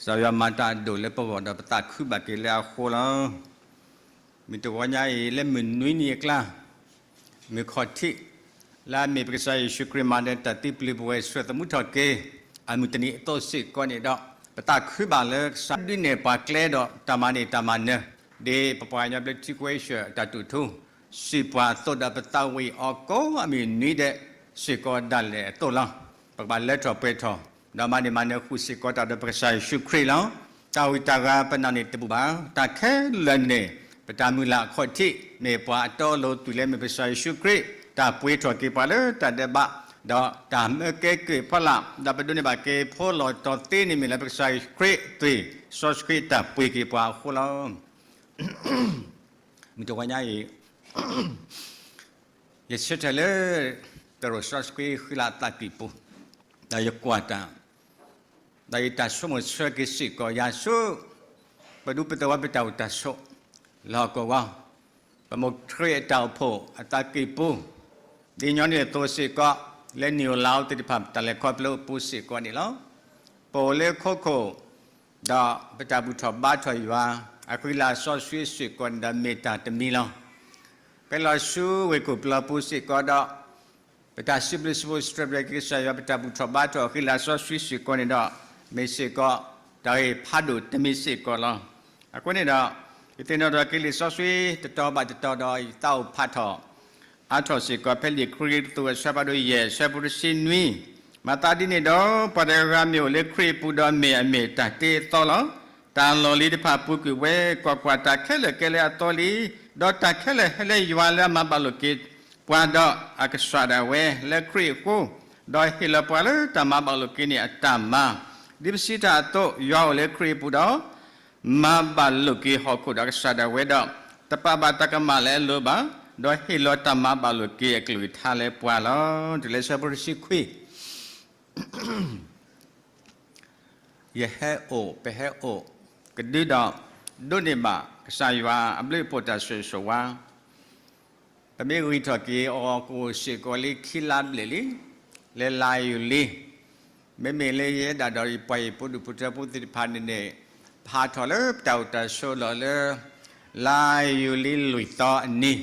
ကစၢ်ယွၤမၤတၢ်အဒိၣ်လၢပဂီၢ်ဒီးပသးခုဘၣ်က့ၤလၢအဃိလီၤ. မုၢ်တဂီၤညါအံၤ လၢမုၢ်နွံနံၤအကျါ, မုၢ်ခီၣ်ထံး, လၢအမ့ၢ်ပကစၢ်ယ့ၣ်ၡူးခရံာ်မၤနၢၤတၢ်သံပျုၢ်ပဝဲၢ်ဆှၢသမူထီၣ်က့ၤ အမုၢ်တနံၤအသိးစ့ၢ်ကီးန့ၣ်ဒီး, ပသးခုဘၣ်လၢကစၢ်ဒုးနဲၣ်ပှၤကျဲဒီးတၢ်မၤန့ၢ်တၢ်မၤနၢၤ, ဒ်ပပှၤကညီဘျၢထံခဝ့ၡၢၣ်တၢ်တိာ်ထူ စံးပှၤအသိးဒီး ပသးဝံၣ်အီၤကိးအမုၢ်နွံဒဲးစ့ၢ်ကီးဒၣ်လဲာ်အသိးလီၤ. ပကဘၣ်လၢထီၣ်ပှဲၤထီၣ်, ဒီးမၤန့ၢ်မၤနၢၤဃုာ်စ့ၢ်ကီးတၢ်ဒီးပကစၢ်ယ့ၣ်ၡူးခရံာ်လီၤ. တၢ်ဝံၣ်တၢ်ဂၤပနာ်န့ၢ်တဘူၣ်ဘၣ်. တၢ်ခဲလၢာ်န့ၣ် ပတၢ်မုၢ်လၢ်အခီၣ်ထံး မ့ၢ်ပှၤအတီအလိၤ တုၤလၢမ့ၢ်ပကစၢ်ယ့ၣ်ၡူးခရံာ် တၢ်ပှ့ၤထီၣ်က့ၤပှၤလၢတၢ်ဒဲးဘး, ဒီးတၢ်မၢကဲကုၢ်ဖီလာ်, ဒီးပဒိးန့ၢ်ဘၣ်က့ၤဖိလီၤတီၤသ့န့ၣ်မ့ၢ်လၢပကစၢ်ယ့ၣ်ၡူးခရံာ်အသွံၣ်စီဆှံတၢ်ပှ့ၤက့ၤပှၤအဃိလီၤ. မုၢ်တဂီၤညါအံၤ ယဆၢထၢၣ်လၢ သရိာ်စီဆှံဃံလၤအသးကံၢ်ပူၤ, ဒီးယကွၢ်တၢ်, ဒီးယတၢ်ဆိကမိၣ်ဆၢက့ၤစ့ၢ်ကီး ယၤဆိ ပဒူပသဝီပတၢ်အိၣ်တၢ်ဆိး လၢဟီၣ်ကဝီၤ, ပမိၢ်ခရံာ်အတၢ်အိၣ်ဖှိၣ်အသးကံၢ်ပူၤ, ဒ်ညီနုၢ်အသိးစ့ၢ်ကီး လၢနံၣ်ဧိၤလါဧိၤသ့ၣ်တဖၣ် ပတၢ်လဲၤခီဖျိအပူၤစ့ၢ်ကီးန့ၣ်လီၤ. ပအိၣ်လၢခိခိၣ် ဒီးပတၢ်ဘူၣ်ထီၣ်ဘါထီၣ်ယွၤ အဃံလၤစီဆှံစ့ၢ်ကီးန့ၣ်ဒီး မ့ၢ်တၢ်တမံၤလီၤ. ဖဲလီၤဆူဝ့ၢ်ခိၣ်ပျီပူၤစ့ၢ်ကီးဒီး ပတၢ်စံးဘျုးစံးဖှိၣ်စံးထီၣ်ပတြၢၤက့ၤကစၢ်ယွၤ ပတၢ်ဘူၣ်ထီၣ်ဘါထီၣ်အဃံလၤစီဆှံစ့ၢ်ကီးန့ၣ်ဒီး မ့ၢ်စ့ၢ်ကီး တၢ်ဂ့ၢ်ဖးဒိၣ်တမံၤစ့ၢ်ကီးလီၤ. အဃိန့ၣ်ဒီး ယသ့ၣ်နီၣ်ထီၣ်က့ၤလံာ်စီဆှံတတီၤဘၣ်တတီၤဒီး ယသးအိၣ်ဖးထီၣ် အါထီၣ်စ့ၢ်ကီး ဖဲလံာ်ကရံၣ်သူး အဆၢဖးဒိၣ်ယဲၢ် အဆၢဖိတဆံနွံ, မၤသးဒ်န့ၣ်ဒီး ပှၤတဂၤဂၤမ့ၢ်အိၣ်လၢခရံာ်အပူၤဒီး မ့ၢ်အမ့ၢ်တၢ်တ့အသီလီၤ. တၢ်လီၢ်လံၤတဖၣ်ပူၤကွံာ်ဝဲ, ကွၢ်ကွၢ်, တၢ်ခဲလၢာ်ကဲလၢအသီလံ, ဒီးတၢ်ခဲလၢာ်ဟဲလၢယွၤလၢအမၤဘၣ်လိာ်က့ၤပှၤဒီးအကစၢ်ဒၣ်ဝဲလၢခရံာ်အဃိ, ဒီးဟ့ၣ်လီၤပှၤလၢတၢ်မၤဘၣ်လိာ်က့ၤန့ၣ်အတၢ်မၤ, ဒ်ပစံးတၢ်အသိး ယွၤအိၣ်လၢခရံာ်အပူၤဒီး မၤဘၣ်လိာ်က့ၤဟီၣ်ခိၣ်ဒီးအကစၢ်ဒၣ်ဝဲဒီး, တပာ်ဘၣ်တၢ်ကမၣ်လၢအလိၤဘၣ်, ဒီးဟ့ၣ်လီၤတၢ်မၤဘၣ်လိာ်က့ၤအကလုၢ်ကထါလၢပှၤလီၤ. တုၤလၢဆၢဖိတဆံခွံ ယဟဲအိၣ်, ပဟဲအိၣ်ကဒုဒီး ဒိးန့ၢ်ဘၣ် ကစၢ်ယွၤအဘျုးအဖှိၣ်တၢ်ဆိၣ်ဂ့ၤဆိၣ်ဝါ, ပမ့ၢ်ဂံၢ်ထီၣ်က့ၤအီၤကအိၣ်စ့ၢ်ကီးလံခံလါဘျဲၣ်လံ, လၢလါယူၤလံ, မ့မ့ၢ်လၢယဲဒၣ်ဒီးယပှၤဟံၣ်ဖိဒူၣ်ဖိထၢဖိသ့ၣ်တဖၣ်န့ၣ်န့ၣ်, ပဟးထီၣ်လၢပတၢ်အိၣ်တၢ်ဆိးလီၢ်လၢ လါယူၤလံလွံၢ်သီအနံၤ,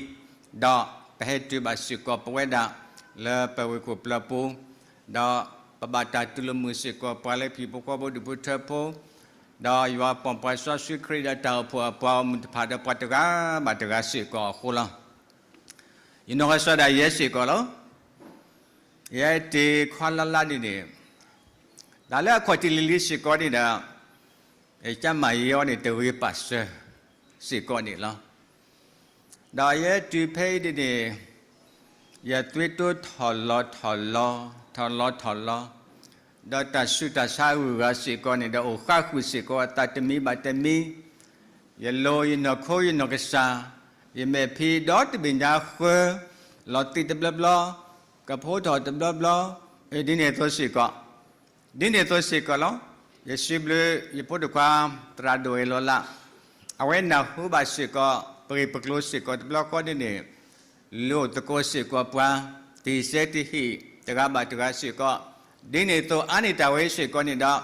ဒီးပဟဲတုၤဘၣ်စ့ၢ်ကီးပဝဲဒၣ် လၢပဝ့ၢ်ခိၣ်ပျီပူၤ, ဒီးပဘၣ်တၢ်တူၢ်လိာ်မုာ်စ့ၢ်ကီးပှၤလၢဟံၣ်ဖိဃီဖိဒူၣ်ဖိထၢဖိ, ဒီးယွၤပိာ်ပှၤစီဆှံခရံာ်ဒီးတၢ်အိၣ်ဖှိၣ်အပှၤဂီၢ်မုၢ်တဖၣ်ဒီး ပှၤတဂၤဘၣ်တဂၤစ့ၢ်ကီးအဃိလီၤ. ယနီၢ်ကစၢ်ဒၣ်ယဲစ့ၢ်ကီးလီၤ. ယဲတ့ခွါလၢ်လၢ်န့ၣ်န့ၣ်, တၢ်လၢအခီၣ်ထံးလံၤလံၤစ့ၢ်ကီးန့ၣ်ဒီး, ယကမၤယဲအီၤန့ၣ် တဂ့ၤပာ်စၢၤစ့ၢ်ကီးန့ၣ်လီၤ. ဒီးယဲတုၤဖဲအံၤန့ၣ်န့ၣ်, ယသွံၣ်တိၢ်ထီၣ်လီၤထီၣ်လီၤ, ထီၣ်လီၤထီၣ်လီၤ, ဒီးတၢ်ဆူးတၢ်ဆါအဂုၤအဂၤစ့ၢ်ကီးန့ၣ်ဒီး အိၣ်ဃါဃုာ်စ့ၢ်ကီးအသးတမံၤဘၣ်တမံၤ, ယလိၤယနီၢ်ခိယနီၢ်ကစၢ်, ယမဲာ်ဖံးဒီတဘ့ၣ်ညါဃၢ, လီၤသံးတဘျီဘျီ, ကဖိထီၣ်တဘျီဘျီ, ဒ်န့ၣ်အသိးစ့ၢ်ကီး ဒ်န့ၣ်အသိးစ့ၢ်ကီးလီၤ. ယစံးဘျုးယဖိဒိၣ်ခွါ သရၣ်ဒိၣ်အဲၣ်လီၤလး, အဝဲနၢ်ဟူဘၣ်စ့ၢ်ကီး ပဂ့ၢ်ပကျိၤစ့ၢ်ကီးတဘျီဃီန့ၣ်န့ၣ်, လူၤသကိးစ့ၢ်ကီးပှၤ, တဟံးစဲတဟံးတဂၤဘၣ်တဂၤစ့ၢ်ကီး, ဒ်န့ၣ်အသိးအါန့ၢ်တၢ်ဝဲစ့ၢ်ကီးန့ၣ်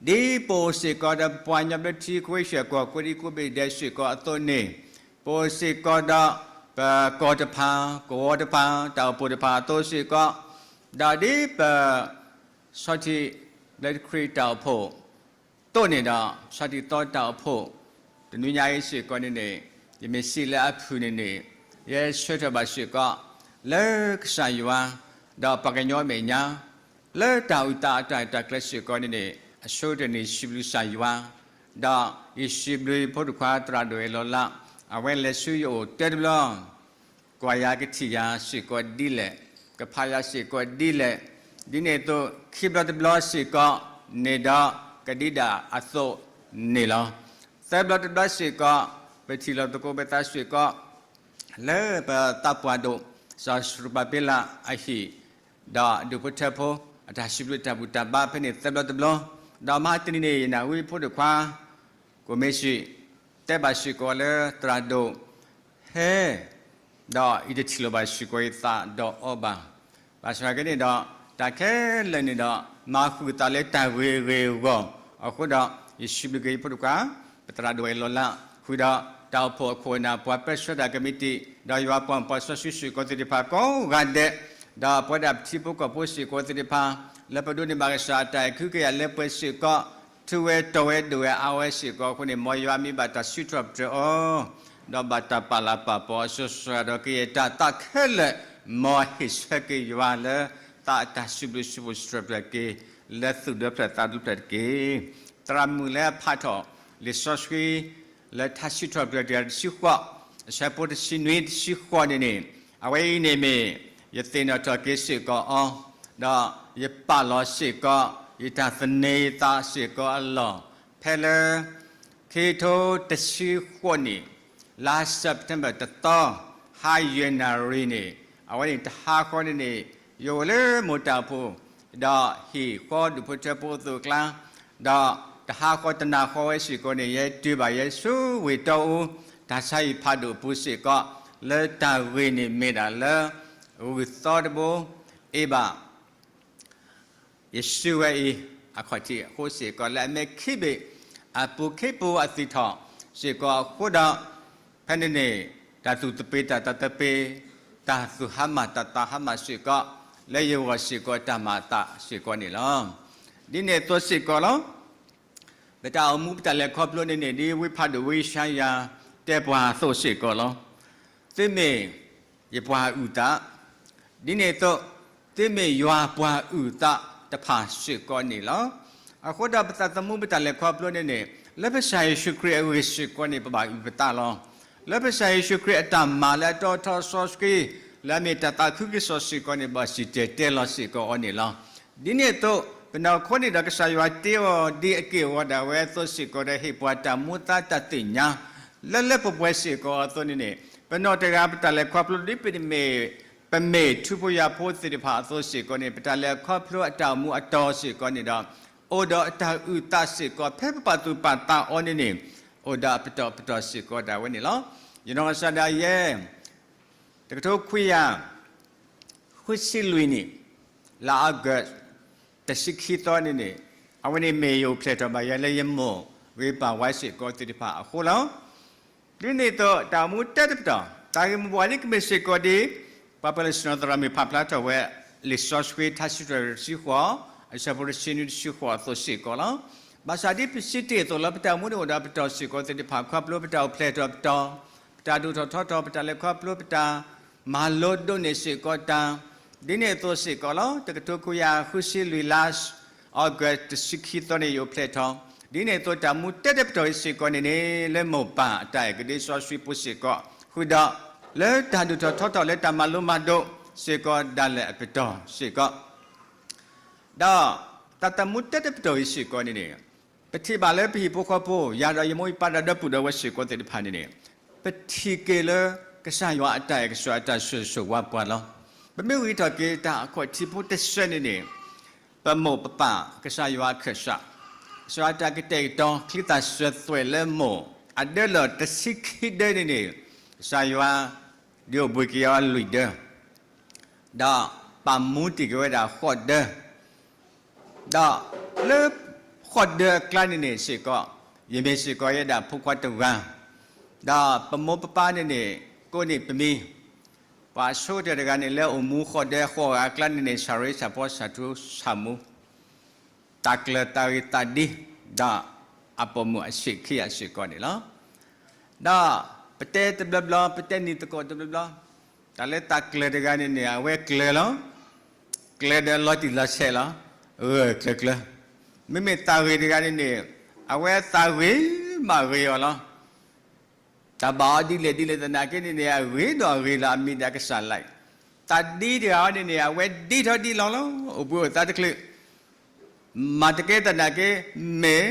ဒီး ဒ်ပအိၣ်စ့ၢ်ကီးဒီးပပှၤကညီဘျၢထံခဝ့ၡၢၣ်ကီၢ်ကိးဒံကိးဘ့ၣ်ဒဲးစ့ၢ်ကီးအသိးန့ၣ်, ပအိၣ်စ့ၢ်ကီးဒီးပကီၢ်တဖၣ်, ကဝီၤတဖၣ်, တၢ်အိၣ်ဖှိၣ်တဖၣ်အသိးစ့ၢ်ကီး, ဒီးဒ်ပ ဆီထံးဘျၢထံခရံာ်တၢ်အိၣ်ဖှိၣ် သိးန့ၣ်ဒီး ဆီထံးသီတၢ်အိၣ်ဖှိၣ် တနွံညါအံၤစ့ၢ်ကီးန့ၣ်န့ၣ်, ယမ့ၢ်စံးလၢအဖုၣ်န့ၣ်န့ၣ်, ယဆၢထၢၣ်ဘၣ်စ့ၢ်ကီး လၢကစၢ်ယွၤ ဒီးပှၤကညီအမဲာ်ညါ လၢတၢ်အုၣ်သးအတၢ်ရဲၣ်တၢ်ကျဲၤစ့ၢ်ကီးန့ၣ်န့ၣ်, အဆိကတၢၢ်န့ၣ်စံးဘျုးကစၢ်ယွၤ, ဒီးယစံးဘျုးယဖိဒိၣ်ခွါသရၣ်ဒိၣ်အဲၣ်လီၤလး, အဝဲလဲၤဆူယအိၣ်တၢတဘျီ ကွၢ်ယၤကထံၣ်ယၤစ့ၢ်ကီးဒ်လဲၣ်, ကဖးယၤစ့ၢ်ကီးဒ်လဲၣ်, ဒ်န့ၣ်အသိးခံဘျီတဘျီစ့ၢ်ကီးန့ၣ်ဒီး ကဒံဒၣ်အသိးန့ၣ်လီၤ. သၢဘျီတဘျီစ့ၢ်ကီး ပထံၣ်လိာ်သကိးပသးစ့ၢ်ကီး လၢပသးပှၢ်ဒိၣ် စီၤစရူၤဘၤဘ့လးအဟံၣ် ဒီးဒူၣ်ဖိထၢဖိ အတၢ်စံးဘျုးတၢ်ဘူၣ်တၢ်ဘါဖဲန့ၣ်သၢဘျီတဘျီ, ဒီးမဟါတနံၤန့ၣ် ယနၢ်ဟူယဖိဒိၣ်ခွါ ကိၣ်မ့ၢ်စံး တဲဘၣ်စ့ၢ်ကီးလၢသရၣ်ဒိၣ် ဟဲ ဒီးယတထံၣ်လိာ်ဘၣ်စ့ၢ်ကီးယသးဒီးအီၤဘၣ်. ဘၣ်ဆၣ်က့န့ၣ်ဒီး တၢ်ခဲလၢာ်န့ၣ်ဒီး မၤဃုာ်သးလၢတၢ်ဂ့ၤဂ့ၤအဂီၢ် အဃိဒီး ယစံးဘျုးက့ၤယဖိဒိၣ်ခွါ ပသရၣ်ဒိၣ်ဝဲၢ်လီၤလး ဃုာ်ဒီးတၢ်အိၣ်ဖှိၣ်အခိၣ်အနၢ် ပှၤပၢဆှၢတၢ်ကမံးတံာ် ဒီးယွၤပှၤမၤပှၤစီဆှံစ့ၢ်ကီးသ့ၣ်တဖၣ်ကိးဂၤဒဲး, ဒီးပဝဲဒၣ်ပထံဖိကီၢ်ဖိစ့ၢ်ကီးသ့ၣ်တဖၣ် လၢပဒိးန့ၢ်ဘၣ်ကစၢ်အတၢ်အဲၣ်ခုကယာ်လၢပှဲၤစ့ၢ်ကီး ထူဝဲတီၢ်ဝဲဒိၣ်ဝဲအါဝဲစ့ၢ်ကီးအဃိန့ၣ် မ်ယွၤမ့ၢ်ဘၣ်တၢ်စံးထီၣ်ပတြၢၤအီၤ ဒီးဘၣ်တၢ်ပာ်လၤပာ်ပီၤအီၤ စှၤစှၤဒီးကယဲၢ်တၢ်သးခဲလၢာ် မ်ဟ့ၣ်ဆၢက့ၤယွၤလၢ သးအတၢ်စံးဘျုးစံးဖှိၣ်စံးထီၣ်ပတြၢၤက့ၤ လၢသူၣ်ဒၢဖျၢၣ်သးဒၢဖျၢၣ်တက့ၢ်. သရၣ်မုၣ်လၢအဖးထီၣ်လံာ်စီဆှံ လၢထါစံးထီၣ်ပတြၢၤတကယၤတဆံဃိး အဆၢဖိတဆံနွံတဆံဃိးန့ၣ်န့ၣ် အဝဲအံၤန့ၣ်မ့ၢ် ယသ့ၣ်နီၣ်ထီၣ်က့ၤစ့ၢ်ကီးအီၤ, ဒီးယပာ်လီၤစ့ၢ်ကီး ယတၢ်သန့ၤသးစ့ၢ်ကီးအလီၢ် ဖဲလၢ ခံကထိတဆံဃိးနံၣ် လါ September တသီ ဟါယဲၢ်နၣ်ရံၣ်န့ၣ် အဝဲန့ၣ်တဟါဃီန့ၣ်န့ၣ် ယအိၣ်လၢမိၢ်တၢ်အိၣ်ဖှိၣ် ဒီးဟံၣ်ဃီဒူၣ်ဖိထၢဖိအသိးအကျါ, ဒီးတဟါဃီတနၤဃီဝဲစ့ၢ်ကီးန့ၣ် ယဲတုၤဘၣ်ယဲဆူဝ့ၢ်တီအူ တၢ်ဆါဟံၣ်ဖးဒိၣ်အပူၤစ့ၢ်ကီး လၢတၢ်ဂ့ၢ်န့ၣ်မ့ၢ်ဒၣ်လၢ ဂုၢ်သီတဘိ အ့ၣ်ဘၣ် ယစုဝဲအံၤ အခီၣ်ထံးအဃိစ့ၢ်ကီး လၢအမဲာ်ခံဘ့ၣ် အပူၤခ့ပူၤအသံၣ်ထီၣ်စ့ၢ်ကီးအဃိဒီး ဖဲန့ၣ်န့ၣ် တၢ်သူၣ်သပ့ၤတၢ်သးသပ့ၤ တၢ်သူၣ်ဟါမၢ်တၢ်သးဟါမၢ်စ့ၢ်ကီး လၢယဂီၢ်စ့ၢ်ကီးတၢ်မၤအသးစ့ၢ်ကီးန့ၣ်လီၤ. ဒ်န့ၣ်အသိးစ့ၢ်ကီးလီၤ. ပတၢ်အိၣ်မူပတၢ်လဲၤခီဖျိန့ၣ်န့ၣ် ဒ်ဝံဖးဒိၣ်ဝံယၡါယၤတဲပှၤအသိးစ့ၢ်ကီးလီၤ. သုမ့ၢ်ယပှၤအုၣ်သး, ဒ်န့ၣ်အသိး သုမ့ၢ်ယွၤပှၤအုၣ်သးတဖၣ်စ့ၢ်ကီးန့ၣ်လီၤ. အဃိဒီးပသးသမူပတၢ်လဲၤခီဖျိန့ၣ်န့ၣ် လၢပကစၢ်ယ့ၣ်ၡူးခရံာ်အဂ့ၢ်စ့ၢ်ကီးန့ၣ် ပဘၣ်အုၣ်ပသးလီၤ. လၢပကစၢ်ယ့ၣ်ၡူးခရံာ်အတၢ်မၤလၢအတီထီစီဆှံ လၢအမ့ၢ်တၢ်သးခုကစီၣ်စ့ၢ်ကီးန့ၣ် ဘၣ်စံၣ်တဲၤတဲလီၤစ့ၢ်ကီးအီၤန့ၣ်လီၤ. ဒ်န့ၣ်အသိး ပနီၢ်ခိန့ၣ်ဒီးကစၢ်ယွၤတ့အီၤဒၣ်ဝဲအသိးစ့ၢ်ကီးဒီး ဟ့ၣ်ပှၤတၢ်မူသးတၢ်သ့ၣ်ညါ လၢလၢပှဲၤပှဲၤစ့ၢ်ကီးအသိးန့ၣ်န့ၣ် ပနီၢ်တဂၤပတၢ်လဲၤခီဖျိဒ်ပမ့ၢ် ပမ့ၢ်ထူဖိယာ်ဖိသ့ၣ်တဖၣ်အသိးစ့ၢ်ကီးန့ၣ် ပတၢ်လဲၤခီဖျိအတၢ်အိၣ်မူအတီၤစ့ၢ်ကီးန့ၣ်ဒီး အိၣ်ဒီးအတၢ်အုၣ်သးစ့ၢ်ကီး ဖဲပပာ်သူၣ်ပာ်သးအီၤန့ၣ်န့ၣ် အိၣ်ဒီးအပတီၢ်ပတီၢ်စ့ၢ်ကီးဒၣ်ဝဲန့ၣ်လီၤ. ယနီၢ်ကစၢ်ဒၣ်ယဲ တကထိခွံကယၤ ဃုဆံလွံၢ်နံၣ် လါအီကူး တဆံခံသီန့ၣ်န့ၣ် အဝဲန့ၣ်မ့ၢ်ယအိၣ်ဖျဲၣ်ထီၣ်ဘၣ်ယၤလၢယမိၢ်ဂ့ၤပၢ်ဝါစ့ၢ်ကီးသ့ၣ်တဖၣ်အဃိလီၤ. ဒ်န့ၣ်အသိး တၢ်အိၣ်မူတၢတပတီၢ် တၢ်ဂ့ၢ်မိၢ်ပှၢ်လံကမ့ၢ်စ့ၢ်ကီးဒ် ပှၤပၢလၢစီနီသရၣ်မုၣ်ဖးဖျါထီၣ်ဝဲ လံာ်စီဆှံထါစံးထီၣ်တဆံဃိး အဆၢဖိတဆံနွံတဆံဃိးအသိးစ့ၢ်ကီးလီၤ. ဘၣ်ဆၣ်ဒ်ပစံးတ့ၢ်အသိးလီၤ ပတၢ်အိၣ်မူန့ၣ်အိၣ်ဒီးပတီၢ်စ့ၢ်ကီးသ့ၣ်တဖၣ် ခီဖျိပတၢ်အိၣ်ဖျဲၣ်ထီၣ်ပတီၢ်, ပတၢ်ဒိၣ်ထီၣ်ထီထီၣ် ပတၢ်လဲၤခီဖျိ ပတၢ်မၤလိဒိးန့ၢ်စ့ၢ်ကီးတၢ်, ဒ်န့ၣ်အသိးစ့ၢ်ကီးလီၤ. တကထိခွံကယၤဃုဆံလွံၢ်လါ အီကူး တဆံခံသီန့ၣ် ယအိၣ်ဖျဲၣ်ထီၣ်, ဒ်န့ၣ်အသိးတၢ်မူတၢတပတီၢ်အံၤစ့ၢ်ကီးန့ၣ်န့ၣ် လၢမိၢ်ပၢ်အတၢ်အဲၣ်ကဒုစီဆှံပူၤစ့ၢ်ကီး ဃုာ်ဒီး လၢတၢ်ဒိၣ်ထီၣ်ထီထီၣ်လၢတၢ်မၤလိမၤဒိးစ့ၢ်ကီးဒၣ်လဲာ်အပတီၢ်စ့ၢ်ကီး ဒီးတၢ်သမူတၢတပတီၢ်အံၤစ့ၢ်ကီးန့ၣ်န့ၣ် ပထံၣ်ဘၣ်လၢပဟံၣ်ဖိဃီဖိ ယၤဒီးယမိၢ်ယပၢ်ဒီးဒီပုၢ်ဒီဝဲၢ်စ့ၢ်ကီးသ့ၣ်တဖၣ်န့ၣ်န့ၣ် ပထံၣ်က့ၤလၢကစၢ်ယွၤအတၢ်အဲၣ်ကစၢ်အတၢ်ဆိၣ်ဂ့ၤဆိၣ်ဝါပှၤလီၤ. ပမ့ၢ်ဂံၢ်ထီၣ်က့ၤတၢ်အခီၣ်ထံးဖိတစဲးန့ၣ်န့ၣ် ပမိၢ်ပပၢ်ကစၢ်ယွၤအခၢၣ်စး, ကစၢ်ယွၤတၢ်ကတဲာ်ကတီၤချံသၣ်စၢၤသွဲၣ်လၢမိၢ်အဒၢလီၢ်တဆံခံဒၢန့ၣ်န့ၣ် ကစၢ်ယွၤ ဒုးအိၣ်ဘှံးက့ၤအီၤလွံၢ်ဒၢ ဒီးပာ်မူတ့ၢ်က့ၤဝဲဒၣ်ဃိးဒၢ, ဒီးလၢဃိးဒၢအကျါန့ၣ်န့ၣ်စ့ၢ်ကီး ယမ့ၢ်စ့ၢ်ကီးယဲဒၣ်ဖိခွါတဂၤ, ဒီးပမိၢ်ပပၢ်န့ၣ်န့ၣ် ကိးန့ၢ်ပမံၤ, ပှၤဆိကတၢၢ်တဂၤန့ၣ် လၢအိၣ်မူဃိးဒၢဃိးဂၤအကျါန့ၣ်န့ၣ် ဆၣ်ရ့ဆၣ်ဖီဆၣ်ထူဆၣ်မူ တၢ်ကျၢၤတၢ်ဂ့ၤသးဒံ ဒီးအပိာ်မုၣ်အဆံးခံဂၤစ့ၢ်ကီးန့ၣ်လီၤ. ဒီးပတဲတဘျီဘျီ ပတဲနံၤသကိးတဘျီဘျီ, တၢ်လၢတၢ်ကျၢၤတဂၤန့ၣ်န့ၣ် အဝဲကျၢၤလီၤ. ကျၢၤဒီးလီၤတံၢ်လီၤဆဲးလီၤ. ဂၢၢ်ကျၢၤကျၢၤ. မ့မ့ၢ်သးဂ့ၤတဂၤန့ၣ်န့ၣ် အဝဲသးဂ့ၤမးဂ့ၤအီၤလီၤ. တၢ်ဘၣ်အီၤဒ်လဲၣ်ဒ်လဲၣ်သနာ်က့န့ၣ်န့ၣ် အဂ့ၤဒီးအဂ့ၤလီၤ အမံၤဒီးအကစၢ်လၢ်. သးဒံတဂၤအီၤန့ၣ်န့ၣ် အဝဲဒံထီၣ်ဒံလီၤလီၤ အိၣ်ဘှံးအိၣ်သါတချုး မၤတကဲသနာ်က့ မ့ၢ်,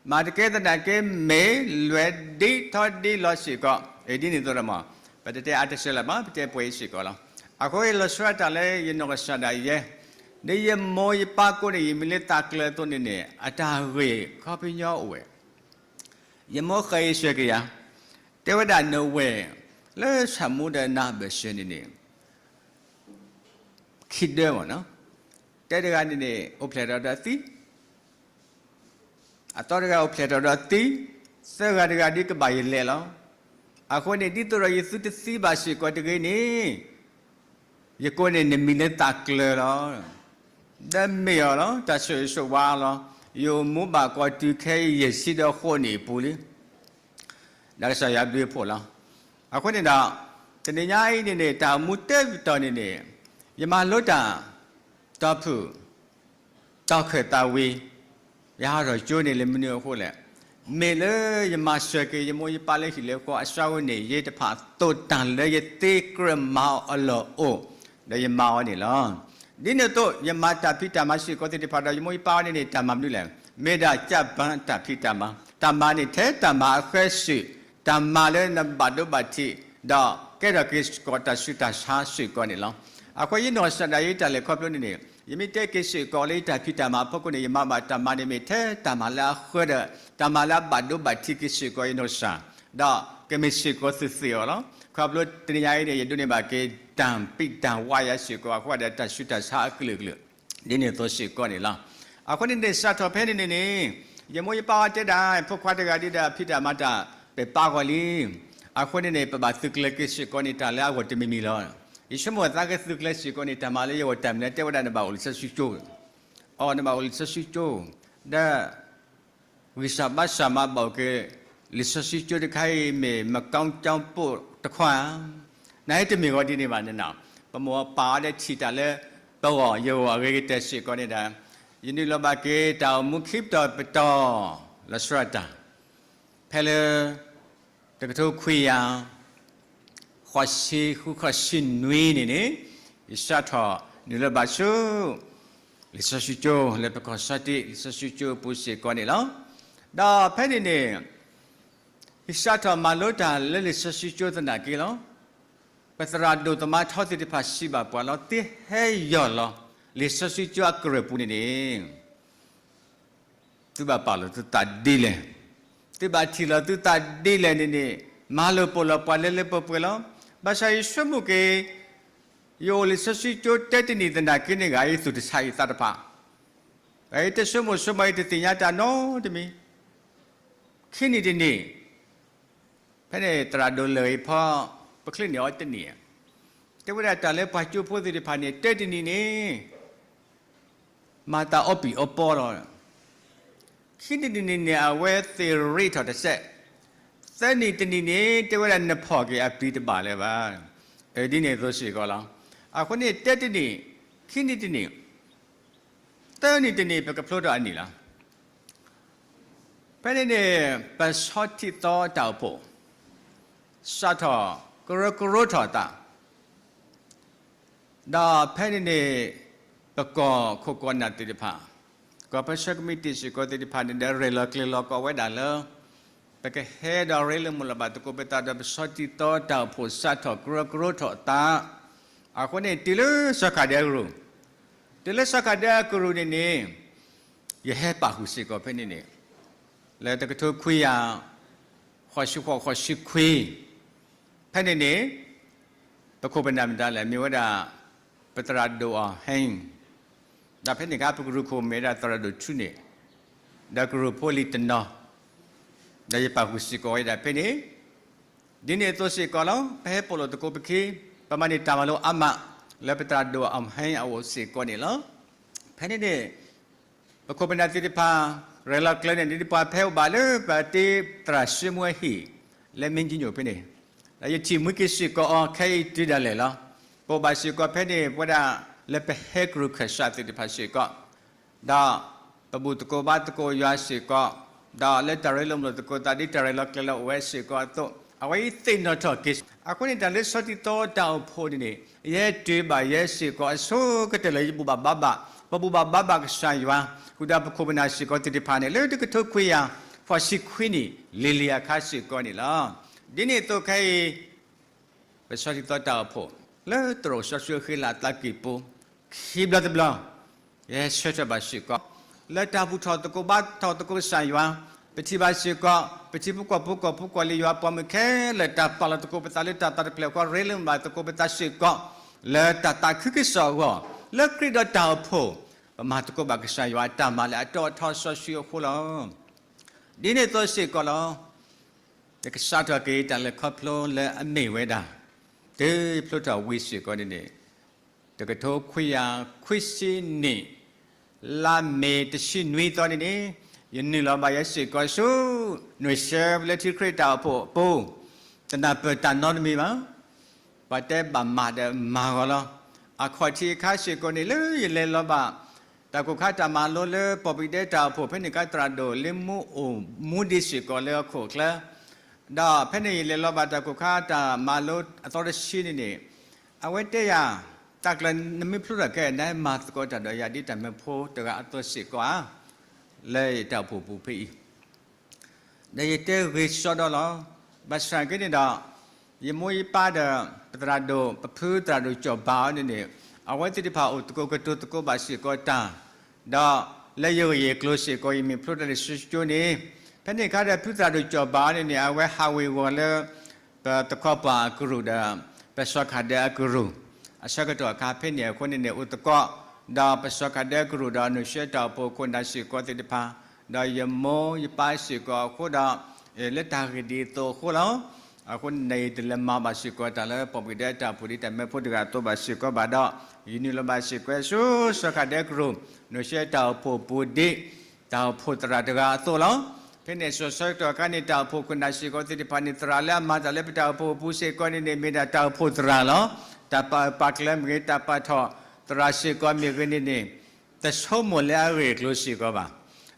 မၤတကဲသနာ်က့ မ့ၢ်လွဲၤဒံထီၣ်ဒံလီၤစ့ၢ်ကီး. အ့ ဒ်န့ၣ်အသိးဒီးမ့ၢ် ပတတဲအါတစဲးလၢၤဘၣ် ပတဲပှဲၤအံၤစ့ၢ်ကီးလီၤ. အဃိယလီၤဆီဒၣ်တၢ်လၢယနီၢ်ကစၢ်ဒၣ်ယဲ, ဒ်ယမိၢ်ယပၢ်ကိးန့ၣ် ယမံၤလၢသးကျၢၤအသိးန့ၣ်န့ၣ် အတၢ်ဂ့ၢ်ခီပညီအိၣ်ဝဲ ယမိၢ်ဃဲၤအံၤစၢၤက့ၤယၤ, တဲဝဲဒၣ်နဝဲၢ် လၢဆၣ်မူဒီးနၢ်ဘၢၣ်စၢၤန့ၣ်န့ၣ် ခံဒၢမ့ၢ်နီၤ, တဲတဂၤန့ၣ်န့ၣ် အိၣ်ဖျဲၣ်ထီၣ်ဒီးသံ, အသီတဂၤအိၣ်ဖျဲၣ်ထီၣ်ဒီးသံ, သၢဂၤတဂၤဒ်ကဘၣ်ယလဲၤလီၤ. အဃိန့ၣ် ဒ်သိးဒီးယသုတသံဘၣ်စ့ၢ်ကီးတဂ့ၤန့ၣ်, ယကိးန့ၣ်နမံၤလၢသးကျၢၤလီၤ. ဒီးမ့ၢ်အီၤလီၤ, တၢ်ဆိၣ်ဂ့ၤဆိၣ်ဝါလီၤ. ယအိၣ်မူဘၣ်ကွၢ်တုၤခဲအံၤယဲၢ်ဆံဒီးဃိးနံၣ်အပူၤလံ. ဒီးကစၢ်ယွၤဘျုးအဖှိၣ်လီၤ. အဃိန့ၣ်ဒီး တနံၤညါအံၤန့ၣ်န့ၣ် တၢ်အိၣ်မူတပတီၢ်န့ၣ်န့ၣ် ယမၤလိတၢ် တီၢ်ဖုၣ် တီၢ်ခၢၣ်သးဝံၤ ယဟးထီၣ်ကၠိန့ၣ်လၢမနုၤအဃိလဲၣ်. မ့ၢ်လၢယမၤစၢၤက့ၤယမိၢ်ယပၢ်လၢဟံၣ်လၢဃီအစှၤဝဲန့ၣ် ယတဖၣ်သိၣ်တၢ်လၢယသ့ကြၢးမၤအီၤအလီၢ်အိၣ်, ဒီးယမၤအီၤန့ၣ်လီၤ. ဒ်န့ၣ်အသိး ယမၤတၢ်ဖံးတၢ်မၤစ့ၢ်ကီးသ့ၣ်တဖၣ်ဒီး ယမိၢ်ယပၢ်အီၤန့ၣ်န့ၣ် တၢ်မၤမနုၤလဲၣ်. မ့ၢ်ဒၣ်ကၢ်ပၢတၢ်ဖံးတၢ်မၤ, တၢ်မၤန့ၣ်ထဲတၢ်မၤအဃၢစုာ်, တၢ်မၤလၢနဘၣ်ဒိဘၣ်ထံး, ဒီးကဲထီၣ်က့ၤစ့ၢ်ကီးတၢ်ဆူးတၢ်ဆါစ့ၢ်ကီးန့ၣ်လီၤ. အဃိယနီၢ်ကစၢ်ဒၣ်ယဲတၢ်လဲၤခီဖျိန့ၣ်န့ၣ် ယမ့ၢ်တဲက့ၤစ့ၢ်ကီးလၢယတၢ်ဖံးတၢ်မၤအဖီခိၣ်န့ၣ် ယမၤဘၣ်တၢ်မၤန့ၣ် မ့ၢ်ထဲတၢ်မၤလၢအဃၢဒီး တၢ်မၤလၢအဘၣ်ဒိဘၣ်ထံးက့ၤစ့ၢ်ကီးယနီၢ်ကစၢ်, ဒီးကမ့ၢ်စ့ၢ်ကီးသုသ့ၣ်အီၤလီၤ. ခီဖျိတနံၤညါအံၤန့ၣ် ယဒိးန့ၢ်ဘၣ်က့ၤတၢ်ဖံးတၢ်ဝါယၤစ့ၢ်ကီး အဃိဒီးတၢ်ဆူးတၢ်ဆါအကလုာ်ကလုာ် ဒ်န့ၣ်အသိးစ့ၢ်ကီးန့ၣ်လီၤ. အဃိန့ၣ်န့ၣ် စးထီၣ်ဖဲန့ၣ်န့ၣ်န့ၣ် ယမိၢ်ယပၢ်အီၤတဲဒၣ် ဖိခွါတဂၤဒ်ဒီးဖံးတၢ်မၤတၢ် ပပာ်ဂီၤလံ. အဃိန့ၣ်န့ၣ် ပဘၣ်သုးကျဲၤက့ၤစ့ၢ်ကီးန့ၣ် တၢ်လၢအဂီၢ်တမံၤမံၤလီၤ. ယဆိကမိၣ်သးကသုးကျဲၤစ့ၢ်ကီးန့ၣ် တၢ်မၤလၢယဂီၢ်တၢ်မနုၤလဲၣ် တဲဝဲဒၣ်နဘၣ်အိၣ်လံာ်စီဆှံကၠိ, အီၤနဘၣ်အိၣ်လံာ်စီဆှံကၠိ, ဒီး ဂံၢ်စၢ်ဘါစၢ်မၤဘၣ်အိၣ်က့ၤ လံာ်စီဆှံကၠိတခါအံၤမ့ၢ် မကောင်းကြောင်းပို့တခွါ, နဟဲတမ့ၢ်ဂီၤဒ်န့ၣ်ဘၣ်နနီၤ, ပမိၢ်ပပၢ်အီၤဒီးထံၣ်တၢ်လၢ ပဂီၢ်ယဂီၢ်အဂ့ၤကတၢၢ်စ့ၢ်ကီးန့ၣ်ဒီး ယနုာ်လီၤဘၣ်က့ၤတၢ်အိၣ်မူခံပတီၢ်ပတီၢ် လီၤဆီဒၣ်တၢ် ဖဲလၢ တကထိခွံကယၤ ဃိးဆံဃု ဃိးဆံနွံန့ၣ်န့ၣ် ယစးထီၣ်နုာ်လီၤဘၣ်ဆူ လံာ်စီဆှံကၠိ လၢပကီၢ်စီတံ လံာ်စီဆှံကၠိအပူၤစ့ၢ်ကီးန့ၣ်လီၤ. ဒီးဖဲန့ၣ်န့ၣ် ယစးထီၣ်မၤလိတၢ်လၢလံာ်စီဆှံကၠိသနာ်က့လီၤ. ပသရၣ်ဒိၣ်သမါထီသ့ၣ်တဖၣ်စံးဘၣ်ပှၤလီၤ, သုဟဲယီၢ်လီၤ လံာ်စီဆှံကၠိအကရၢၢ်ပူၤန့ၣ်န့ၣ် သုဘၣ်ပာ်လီၤသုသးဒ်လဲၣ်, သုဘၣ်ထံၣ်လီၤသုသးဒ်လဲၣ်န့ၣ်န့ၣ် မၤလိာ်ပိာ်လီၤပှၤလၢလၢပှဲၤပှဲၤလီၤ. ဘၣ်ဆၣ်ယဆိကမိၣ်က့ၤ ယအိၣ်လံာ်စီဆှံကၠိတၢတနံၣ်သနာ်က့န့ၣ် ဂၤအံၤသူၣ်တဆါအံၤသးတဖၣ်, ဂၤအံၤတဆိကမိၣ်ဆိကမးအံၤတသ့ၣ်ညါတၢ်နီတမံၤ, ခံနံၣ်တနံၣ် ဖဲန့ၣ်သရၣ်ဒိၣ်လၢာ်အံၤဖီ ပချ့န့ၢ်အီၤတနံၣ်, တဲဝဲဒၣ်တၢ်လၢပှၤကၠိဖိသ့ၣ်တဖၣ်န့ၣ် တၢတနံၣ်န့ၣ် မၤသးအီပံၣ်အီပီလီၤ. ခံနံၣ်တနံၣ်န့ၣ် အဝဲသ့ၣ်ရ့ထီၣ်တစဲး, သၢနံၣ်တနံၣ်န့ၣ် တဲဝဲဒၣ်နဖီၣ်က့ၤအပျံၤတဘၣ်လၢၤဘၣ်. ဒ်န့ၣ်အသိးစ့ၢ်ကီးလီၤ. အဃိန့ၣ် တၢတနံၣ်, ခံနံၣ်တနံၣ်, သၢနံၣ်တနံၣ် ပကဖျိထီၣ်အနံၣ်လီၤ. ဖဲန့ၣ်န့ၣ် ပဆီထံသီတၢ်အိၣ်ဖှိၣ် စးထီၣ်ကရၢကရိထီၣ်အသး, ဒီးဖဲန့ၣ်န့ၣ် ပကီၢ်ခိၣ်ကီၢ်နၢ်သ့ၣ်တဖၣ်, ကီၢ်ပၢဆှၢကမံးတံာ်စ့ၢ်ကီးသ့ၣ်တဖၣ်န့ၣ်ဒီး ရဲၣ်လီၤကျဲၤလီၤကီးဝဲဒၣ်လၢ ပကဟဲဒီးရ့လိာ်မုာ်လိာ်ဘၣ်သကိးပသးဒီးပဆီထံသီတၢ်အိၣ်ဖှိၣ်စးထီၣ်ကရၢကရိထီၣ်အသး, အဃိန့ၣ် တုၤလၢစီၤခၣ်ဒဲကရူၢ်, တုၤလၢစီၤခၣ်ဒဲကရူၢ်န့ၣ်န့ၣ် ယဟဲပာ်ဃုာ်စ့ၢ်ကီးဖဲန့ၣ်န့ၣ် လၢတကထိခွံကယၤ ဃိးဆံဃိး ဃိးဆံခွံ, ဖဲန့ၣ်န့ၣ် ပခိၣ်ပနၢ်မတၤလဲၣ် မ့ၢ်ဝဲဒၣ် ပသရၣ်ဒိၣ်အီၤဟဲ, ဒီးဖဲန့ၣ်အခါ ပကရူၢ်ခိၣ်မ့ၢ်ဝဲဒၣ်သရၣ်ဒိၣ်ထူန့ၣ်, ဒီးကရူၢ်ဖိလံၤတနီၤ, ဒီးယပာ်ဃုာ်စ့ၢ်ကီးဝဲဒၣ်ဖဲန့ၣ်, ဒ်န့ၣ်အသိးစ့ၢ်ကီးလီၤ. ပဟဲပိာ်လိာ်သကိးပခံ, ပမၤန့ၢ်တၢ်မၤလိအါမး လၢပသရၣ်ဒိၣ်အီၤဟဲအအိၣ်စ့ၢ်ကီးန့ၣ်လီၤ. ဖဲန့ၣ်န့ၣ် ပခိၣ်ပနၢ်သ့ၣ်တဖၣ် ရဲၣ်လီၤကျဲၤန့ၢ်ဒ်ပှၤဖဲအိၣ်ဘၣ်လၢပသရၣ်စ့မူအဟံၣ် လၢမ့ၢ်ကညိၣ်ဖဲန့ၣ်, ဒီးယထံၣ်မှံက့ၤစ့ၢ်ကီးအီၤခဲအံၤတုၤဒၣ်လဲာ်လီၤ. ပအိၣ်ဘၣ်စ့ၢ်ကီးဖဲန့ၣ် ပဝဲဒၣ်လၢပဟဲကရူၢ်ခၢၣ်စးသ့ၣ်တဖၣ်စ့ၢ်ကီး, ဒီးပဘူၣ်သကိးဘါသကိးယွၤစ့ၢ်ကီး, ဒီးလၢတၢ်ရ့လိာ်မုာ်လိာ်သကိးသးဒ်တၢ်ရဲၣ်လီၤကျဲၤလီၤအိၣ်ဝဲစ့ၢ်ကီးအသိး အဝဲအံၤသ့ၣ်နီၣ်ထီၣ်က့ၤ, အဃိန့ၣ်တၢ်လၢဆီထံသီတၢ်အိၣ်ဖှိၣ်န့ၣ်န့ၣ် ယဟဲတုၤဘၣ်ယဲစ့ၢ်ကီးအဆိကတၢၢ်လၢယဘူၣ်ဘၣ်ဘါဘၣ်, ပဘူၣ်ဘၣ်ဘါဘၣ်ကစၢ်ယွၤ ဃုာ်ဒီးပခိၣ်ပနၢ်စ့ၢ်ကီးသ့ၣ်တဖၣ်န့ၣ် လၢတကထိခွံကယၤ ဃိးဆံခွံနံၣ် လံၤလံၤအခါစ့ၢ်ကီးန့ၣ်လီၤ. ဒ်န့ၣ်အသိးခဲအံၤ ပဆီထံသီတၢ်အိၣ်ဖှိၣ် လၢသရိာ်စီဆှံအဃံလၤအသးကံၢ်ပူၤ ခံဘျီတဘျီ ယဟဲဆၢထၢၣ်ဘၣ်စ့ၢ်ကီး လၢတၢ်ဘူၣ်ထီၣ်သကိးဘါထီၣ်သကိးကစၢ်ယွၤ, ပထံၣ်ဘၣ်စ့ၢ်ကီး ပထံဖိကီၢ်ဖိကီၢ်ဖိကီၢ်လံၤယွၤပှၤမုၣ်ခဲလၢာ် တၢ်ပာ်လီၤသကိးပသးလၢတၢ်သးတဖျၢၣ်ဃီ ရ့လိာ်မုာ်ဘၣ်သကိးပသးစ့ၢ်ကီး လၢတၢ်သးခုကစီၣ်အဂီၢ် လၢခရံာ်ဒီးတၢ်အိၣ်ဖှိၣ် ပမၤသကိးဘၣ်ကစၢ်ယွၤအတၢ်မၤလၢအတီအထီစီဆှံအဃိလီၤ. ဒ်န့ၣ်အသိးစ့ၢ်ကီးလီၤ. ယကစးထီၣ်က့ၤတၢ်လဲၤခီဖျိလၢအမ့ၢ်ဝဲဒၣ် တုၤယဖျိထီၣ်ဝံၤစ့ၢ်ကီးန့ၣ်န့ၣ် တကထိခွံကယၤခွံဆံနံၣ် လါမ့ၤတဆံနွံသီန့ၣ်န့ၣ် ယနုာ်လီၤဘၣ်ယဲစ့ၢ်ကီးဆူ နွံဆၢလၢထံခရံာ်တၢ်အိၣ်ဖှိၣ်အပူၤ, တနၢ်ပၢၢ်တၢ်နီတမံၤဘၣ်. ပှၤတဲဘၣ်မၤဒီးမၤဂီၤလီၤ. အခီၣ်ထံးအခါစ့ၢ်ကီးန့ၣ် လၢယလဲၤလီၤဘၣ် တၢ်ကိၢ်ခါတၢ်မၤလိလၢ ပီၣ်ပံၤဒဲတၢ်အိၣ်ဖှိၣ် ဖဲန့ၣ်အခါ သရၣ်ဒိၣ်လ့မူအိၣ်မူဒံးစ့ၢ်ကီးလၢဟီၣ်ခိၣ်ချၢ, ဒီးဖဲန့ၣ်ယလဲၤလီၤဘၣ်တၢ်ကိၢ်ခါတၢ်မၤလိအသီတဆံန့ၣ်န့ၣ် အဝဲတဲယၤ, တၢ်ကျၢၤနမ့ၢ်ဖျိထီၣ်ခဲအံၤ နမၤသကိးတၢ်ဒီးယၤဒ်တၢ်မၢဖိတဂၤအသိးစ့ၢ်ကီးဧါ, လၢယတၢ်အိၣ်ဖှိၣ်ပူၤဖဲအံၤ ဒီးယတဲဂ့ၤစီဒီလီၤ. ဘၣ်ဆၣ်က့န့ၣ်ဒီး ယမိၢ်ယပၢ်ဒီး ပသရၣ်ဒိၣ် ပဖုသရၣ်ဒိၣ်ကၠီၣ်ဘၣ်အီၤန့ၣ်န့ၣ် အဝဲသ့ၣ်တဖၣ်အိၣ်သကိးကတိၤသကိးဘၣ်စ့ၢ်ကီးတၢ်, ဒီးလၢယဂ့ၢ်ယကျိၤစ့ၢ်ကီး ယမ့ၢ်ဖျိတၢ်လၢဆှၢကၠိန့ၣ်, ဖဲန့ၣ်အခါဒီး ဖုသရၣ်ဒိၣ်ကၠီၣ်ဘၣ်အီၤန့ၣ်န့ၣ် အဝဲဟးဝ့ၤဝီၤလၢ ပသခီပၤအကရူၢ်ဒီး ပစီၤခၣ်ဒဲအကရူၢ် အဆၢကတီၢ်အခါဖဲန့ၣ်အဃိန့ၣ်န့ၣ် အိၣ်သကိး ဒီးပစီၤခၣ်ဒဲအကရူၢ်ဒီး နွံဆၢတၢ်အိၣ်ဖှိၣ်ခိၣ်နၢ်စ့ၢ်ကီးသ့ၣ်တဖၣ်, ဒီးယမိၢ်ယပၢ်စ့ၢ်ကီးအဃိဒီး လၢတၢ်ဂ့ၢ်ဒ်အသိးအဃိလီၤ. အဃိန့ၣ် ယတလဲၤမၤဘၣ်စ့ၢ်ကီးတၢ်လၢပီၣ်ပံၤဒဲတၢ်အိၣ်ဖှိၣ်ဒ်တၢ်မၢဖိတဂၤအသိးဘၣ်စ့ၢ်ကီးဘၣ်ဒီး ယနုာ်လီၤဘၣ်စ့ၢ်ကီးဆူစီၤခၣ်ဒဲအကရူၢ် နွံဆၢတၢ်အိၣ်ဖှိၣ်ပူၤဒ် တၢ်အိၣ်ဖှိၣ်သရၣ်တဂၤအသိးလီၤ. ဖဲန့ၣ်အဆၢကတီၢ်အခါန့ၣ် တၢ်အိၣ်ဖှိၣ်ခိၣ်နၢ်စ့ၢ်ကီးသ့ၣ်တဖၣ်န့ၣ် သရၣ်လၢအမၤတၢ်လၢပတၢ်အိၣ်ဖှိၣ်အပူၤစ့ၢ်ကီးန့ၣ်န့ၣ် မ့ၢ်ဒၣ်တၢ်အိၣ်ဖှိၣ်သရၣ်လီၤ. တၢ်ပာ်ပာ်ကျဲမ့ၢ်ဂ့ၤ တၢ်ပာ်ထီၣ်သရၣ်စ့ၢ်ကီးမ့ၢ်ဂ့ၤန့ၣ်န့ၣ် တဆိကမိၣ်လၢအဂ့ၢ်အကျိၤစ့ၢ်ကီးဘၣ်.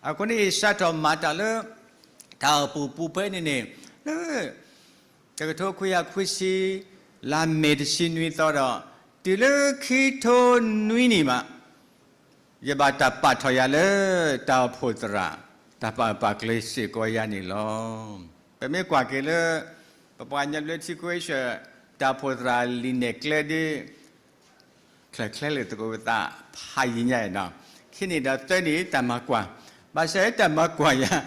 အဃိန့ၣ် ယစးထီၣ်မၤတၢ်လၢ တၢ်အိၣ်ဖှိၣ်ပူၤဖဲန့ၣ်န့ၣ် လၢ တကထိခွံကယၤခွံဆံ လါမ့ၤတဆံနွံသီဒီး တုၤလၢခံထိနွံနံၣ်မး ယဘၣ်တၢ်ပာ်ထီၣ်ယၤလၢ တၢ်အိၣ်ဖှိၣ်သရၣ် တၢ်ပာ်ပာ်ကျဲစ့ၢ်ကီးယၤန့ၣ်လီၤ. ပမ့ၢ်ကွၢ်က့ၤလၢ ပပှၤကညီဘျၢထံခဝ့ၡၢၣ် တၢ်အိၣ်ဖှိၣ်သရၣ်လံာ်နဲၣ်ကျဲဒ် ချၢၣ်ချဲလၢသကိးပသးဖးယံာ်ညါအံၤနီၤ, ခံနံၣ်ဒီးသၢနံၣ် တၢ်မၤကွၢ်, ဘၣ်ဆၣ်တၢ်မၤကွၢ်ယၤ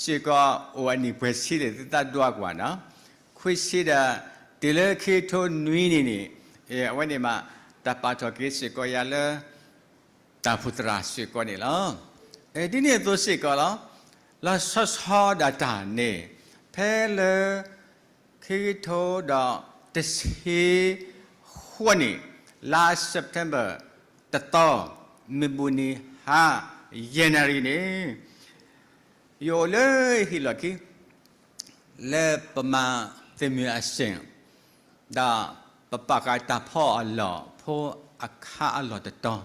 စ့ၢ်ကီး အိၣ်အနံၣ်ပှဲၤဆံဒီး သုသးဒွးကွၢ်နီၤ, ခွံဆံဒီး တုၤလၢခံကထိနွံနံၣ်န့ၣ် အဝဲန့ၣ်မး တၢ်ပာ်ထီၣ်က့ၤစ့ၢ်ကီးယၤလၢ တၢ်အိၣ်ဖှိၣ်သရၣ်စ့ၢ်ကီးန့ၣ်လီၤ. ဒ်န့ၣ်အသိးစ့ၢ်ကီးလီၤ. လီၤဆီဆီဒၣ်တၢ်န့ၣ် ဖဲလၢ ခံကထိဒီးတဆံဃိးနံၣ် လါ September တသီ မုၢ်ဘူၣ်နံၤဟါ ယဲၢ်နၣ်ရံၣ်န့ၣ် ယအိၣ်လၢဟံၣ်လီၢ်ခံ လၢပမၤသ့ၣ်မုၢ်အစ့ၣ် ဒီးပပာ်ဃာ်တၢ်ဖီအလီၢ်ဖိအခါအလီၢ်တတီၤ,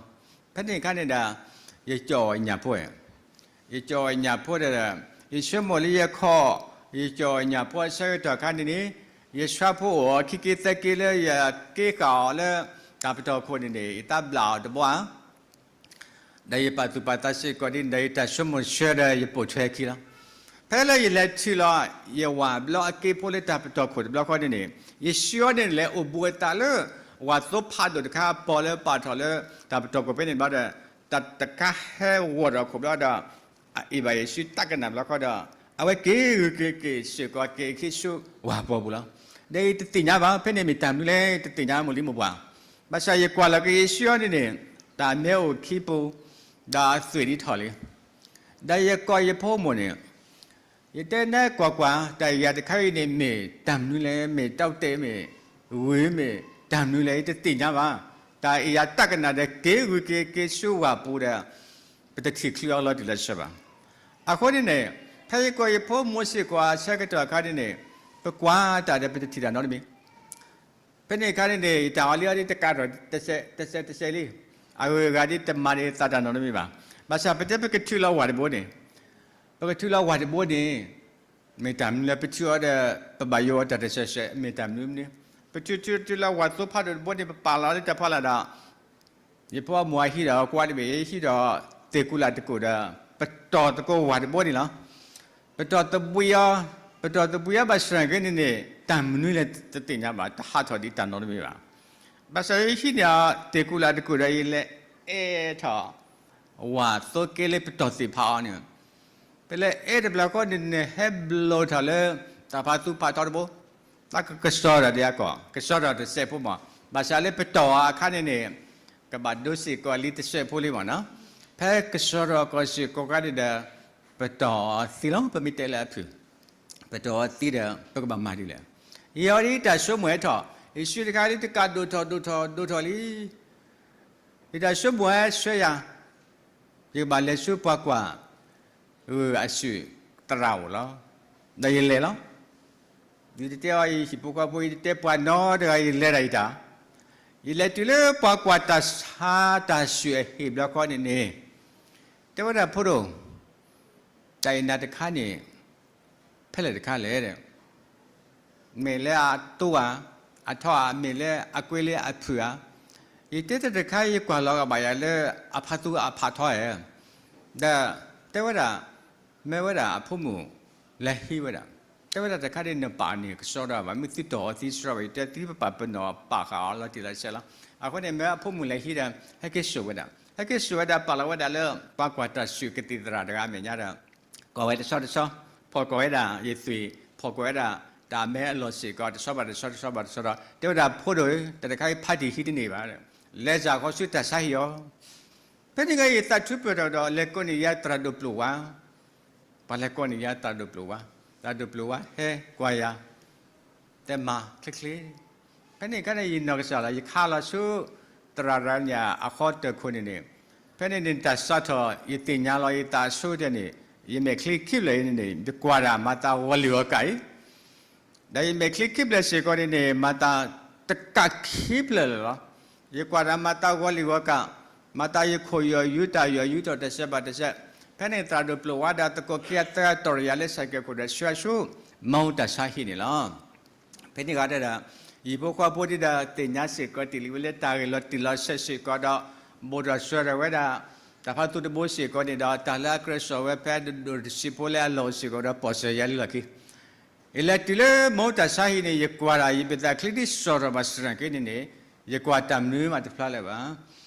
ဖဲန့ၣ်အခါန့ၣ်ဒီး ယကၠီၣ်အီၣ်ညၣ်ဖိ, ယကၠီၣ်အီၣ်ညၣ်ဖိဒီး ယဆိကမိၣ်လၢယခီၣ် ယကၠီၣ်အီၣ်ညၣ်ဖိအဆၢကတီၢ်အခါန့ၣ်န့ၣ် ယဆှါဖိအိၣ်အီၤခံက့သၢက့လၢယက့ဃာ်အီၤလၢ တၢ်ပတီၢ်ခိၣ်န့ၣ်န့ၣ် ယသးဘျၣ်အီၤတဘျီဧါ ဒီးယပာ်သူၣ်ပာ်သးစ့ၢ်ကီးဒ်န့ၣ်ဒီး ယတၢ်ဆိကမိၣ်ဆှၢဒီးယပိာ်ထွဲခံလီၤ. ဖဲလၢယလဲၤထုးလီၤ ယဝၤဘျီအက့ဖိလၢတၢ်ပတီၢ်ခိၣ်တဘျီဃီန့ၣ်န့ၣ် ယစုအီၤန့ၣ်လဲၤအိၣ်ဘူးအသးလၢ ဝၤသိဖးဒိၣ်တခါအပီၤလၢပာ်ထီၣ်လၢ တၢ်ပတီၢ်ခိၣ်ဖဲန့ၣ်ဘျီဒီး တၢ်တခါဟဲဂီၤဒီးခိၣ်ဘျီဒီး အအ့ၣ်ဘၣ်ယစုတၢ်ကနၣ်ဘျီဃီဒီး အဝဲက့ၤဂုာ်က့ၤက့ၤစ့ၢ်ကီးက့ၤခံဆူဝၤပီၤပူၤလီၤ. ဒီးယတသ့ၣ်ညါဘၣ် ဖဲန့ၣ်မ့ၢ်တၢ်မနုၤလဲၣ် တသ့ၣ်ညါမိၢ်လံမိၢ်ပှၢ် ဘၣ်ဆၣ်ယကွၢ်လီၤက့ၤယစုအီၤန့ၣ်န့ၣ် တၢ်မ့ၢ်အိၣ်ခံပူၤ ဒီးအသွံၣ်ဒ်ထီၣ်လံ. ဒီးယကိးယဖိမိၢ်န့ၣ် ယတဲနကွၢ်ကွၢ် တၢ်အ့ၣ်ယၤတခါအံၤန့ၣ် မ့ၢ်တၢ်မနုၤလဲၣ် မ့ၢ်တီတဲာ်မ့ၢ် ဂုၢ်မ့ၢ်တၢ်မနုၤလဲၣ် ယတသ့ၣ်ညါဘၣ်. တၢ်အ့ၣ်ယၤတၢ်ကနၣ်ဒီးက့ၤဂုာ်က့ၤက့ၤဆူဝၤပူၤဒီး ပတထံၣ်ချုးအီၤလီၤတံၢ်လီၤဆဲးဘၣ်. အဃိန့ၣ်န့ၣ် ဖဲယကိးယဖိမိၢ်စ့ၢ်ကီးအဆၢကတီၢ်အခါန့ၣ်န့ၣ် ပကွၢ်တၢ်ဒီးပတထံၣ်တၢ်နီတမံၤ ဖဲန့ၣ်အခါန့ၣ်န့ၣ် ယတၢ်အီၤလံအီၤဒ်တကးထီၣ်တစဲးတစဲးလံ. အဂုၤအဂၤဒ်တမၤဒ်သးတၢ်နီတမံၤဘၣ်. ဘၣ်ဆၣ်ပတဲပကထုးလီၤဝၤတဘိန့ၣ် ပကထုးလီၤဝၤတဘိန့ၣ် မ့ၢ်တၢ်မနုၤလဲၣ် ပထုးအီၤဒီး ပဘၣ်ယိၣ်အီၤတၢ်တစဲးစဲး မ့ၢ်တၢ်မနုၤမနုၤ ပထုးထုးထုးလီၤဝၤသိဖးဒိၣ်တဘိန့ၣ် ပပာ်လီၤလၢတၢ်ဖီလာ်ဒီး ယဖိအမိၢ်အဟံးဒီးကွၢ်တဘ့ၣ် ဟံးဒီးသ့ၣ်ကူလာ်တကိၣ်ဒီး ပတီၢ်သကိးဝၤတဘိန့ၣ်လီၤ. ပတီၢ်သဘှံးအီၤ, ပတီၢ်သဘှံးအီၤဘၣ်ဆၣ်က့န့ၣ်န့ၣ် တၢ်မနုၤလဲၣ်တသ့ၣ်ညါဘၣ် တဟးထီၣ်ဒ်တၢ်နီတမံၤဘၣ်. ဘၣ်ဆၣ်ယဟံးန့ၢ်အီၤသ့ၣ်ကူလာ်တကိၣ်ဒီး ယလဲၤအဲၣ်ထီၣ် ဝၤသိက့လၢပတီၢ်သ့ၣ်ဖးအီၤန့ၣ် ပလဲၤအဲၣ်တဘျီဃီန့ၣ်န့ၣ် ဟဲဘျိးထီၣ်လၢ တၢ်ဖးသူဖးထီတဘိ, တၢ်ကကစီၤထီၣ်ဒ်အကီၢ် ကစီၤထီၣ်တစဲးဖိမး, ဘၣ်ဆၣ်လၢပတီၢ်အခါန့ၣ်န့ၣ် ကဘၣ်ဒိစ့ၢ်ကီးလံတစဲးဖိလံမးနီၤ. ဖဲကစီၤထီၣ်ကီၢ်စ့ၢ်ကီးခါန့ၣ်ဒီး ပတီၢ်အီၤသံလီၤ, ပမ့ၢ်တဲလၢအဖုၣ်, ပတီၢ်အီၤသံဒီး ပကဘၣ်မၤဒ်လဲၣ်. ယအီၤဒ်တၢ်ဆိကမိၣ်ဟဲထီၣ်, ယစုတခါဒ်တကးဒိၣ်ထီၣ်ဒိၣ်ထီၣ်ဒိၣ်ထီၣ်လံ. ယတၢ်ဆိကမိၣ်ဟဲဆှၢယၤ, ယကဘၣ်လဲၤဆူပှၤကွၢ်ဂုၢ်အစုသရၣ်အိၣ်လီၤ. ဒီးယလဲၤလီၤ. ယတတဲအီၤယဟံၣ်ဖိဃီဖိ, ယတတဲပှၤနီတဂၤ, ယလဲၤဒၣ်ယတၢ်, ယလဲၤတုၤလၢပှၤကွၢ်တၢ်ဆါတၢ်စုၣ်အဟံၣ်ဘျီဃီန့ၣ်န့ၣ်, တဲဝဲဒၣ်ဖိဒိၣ်, တၢ်အံၤနၤတခါန့ၣ် ဖဲလဲၣ်တခါလဲၣ်, မ့ၢ်လၢအတိဧါ, အထီဧါ, မ့ၢ်လၢအကွ့လၢအဖုၣ်ဧါ. ယတဲတၢ်တခါ ယကွၢ်လီၤကဘၣ်ယၤလၢအဖးသူအဖးထီဧါ. ဒီးတဲဝဲဒၣ်, မၢဝဲဒၣ်အဖိမုၣ်လဲၤဟံးဝဲဒၣ်, တဲဝဲဒၣ်တခါဒ်နပာ်န့ၣ်ကစီဒီဘၣ်, မ့ၢ်သုတီၢ်အီၤသံစရီဘၣ်, ယတဲသုပပာ်ပနီၣ်ပာ်ဃာ်အီၤလီၤတံၢ်လီၤဆဲးလီၤ. အဃိန့ၣ် မၢအဖိမုၣ်လဲၤဟံးဒီး ဟဲက့ၤစိာ်ဝဲဒၣ်, ဟဲက့ၤစိာ်ဝဲဒၣ် ပာ်လီၤဝဲဒၣ်လၢပှၤကွၢ်တၢ်စုၣ်ကသံၣ်သရၣ်တဂၤအမဲာ်ညါဒီး ကိးဝဲတဆီတဆီ, ဖီၣ်ကိးဝဲဒၣ်ယသွံၣ်, ဖီၣ်ကိးဝဲဒၣ်တၢ်အမဲအလီၢ်စ့ၢ်ကီး တဆီဘၣ်တဆီ တဆီဘၣ်တဆီဒီး တဲဝဲဒၣ်ဖိဒိၣ်ဧၢ, တၢ်တခါအံၤဖးတံၢ်ဟံးတန့ၢ်ဘၣ်, လဲၤစၢ်ဃီဆူတၢ်ဆါဟံၣ်အီၤ. ဖဲန့ၣ်ဂ့ၤ ယသးထူပၢၢ်ထီၣ်ဒီး လဲၤကိးန့ၢ်ယၤသရၣ်ဒိၣ်ပျိၢ်ဝါ, ပှၤလဲၤကိးန့ၢ်ယၤသရၣ်ဒိၣ်ပျိၢ်ဝါ, သရၣ်ဒိၣ်ပျိၢ်ဝါဟဲကွၢ်ယၤ, တဲမၤချ့ချ့ ဖဲန့ၣ်အခါန့ၣ် ယနီၢ်ကစၢ်လီၤ, ယခါလီၤဆူသရၣ်ရၤညၣ်အဃီတၢၢ်ခိၣ်န့ၣ်န့ၣ်, ဖဲန့ၣ်န့ၣ် တၢ်စးထီၣ် ယသ့ၣ်ညါလီၤ ယသးအဆိဒဲးန့ၣ်, ယမဲာ်ချံခံဖျၢၣ်အံၤန့ၣ်န့ၣ် ယကွၢ်ဒၣ်မၤသးဂီၤလံာ်ဂီၤကးအံၤ, ဒီးယမဲာ်ချံခံဖျၢၣ်စ့ၢ်ကီးန့ၣ်န့ၣ် မၤသးတကးခံဖျၢၣ်လၢာ်လီၤ. ယကွၢ်ဒၣ်မၤသးဂီၤလံာ်ဂီၤကး, မၤသးယခိၣ်ယီၢ်ယူတၢ်ယီၢ်ယူထီၣ်တစဲးဘၣ်တစဲး, ဖဲန့ၣ်သရၣ်ဒိၣ်ပျိၢ်ဝါဒီးသကိးခံဂၤသၢဂၤတီၢ်ရၤယၤလၢ ဆိုင်ကယ် ခိၣ်ဒီးဆှၢဆူ မီတၢ်ဆါဟံၣ်န့ၣ်လီၤ. ဖဲန့ၣ်ဂ့ၤဒီး ယဟံၣ်ဖိဃီဖိဒ်ဒီးသ့ၣ်ညါစ့ၢ်ကီးတ့ၢ်လံဝဲလၢတၢ်ဂ့ၢ်လီၤတံၢ်လီၤဆဲးစ့ၢ်ကီးဒီး ဘိၣ်ထီၣ်စှၤထီၣ်ဝဲဒၣ် တၢ်ဖးသူတဘိစ့ၢ်ကီးန့ၣ်ဒီး တၢ်လၢအကြၢးစိာ်ဝဲဖဲဒိၣ်တဆံဖိလၢအလီၢ်အိၣ်စ့ၢ်ကီးဒီး ပိာ်စၢၤယၤလံလီၢ်ခံ ယလဲၤတုၤလၢမီတၢ်ဆါဟံၣ်န့ၣ် ယကွၢ်ဒၣ် ယဘၣ်သးချံဒ်စိာ်ထီၣ်ဘၣ်စရၣ်က့န့ၣ်န့ၣ် ယကွၢ်တၢ်မနုၤမးတဖျါလၢၤဘၣ်.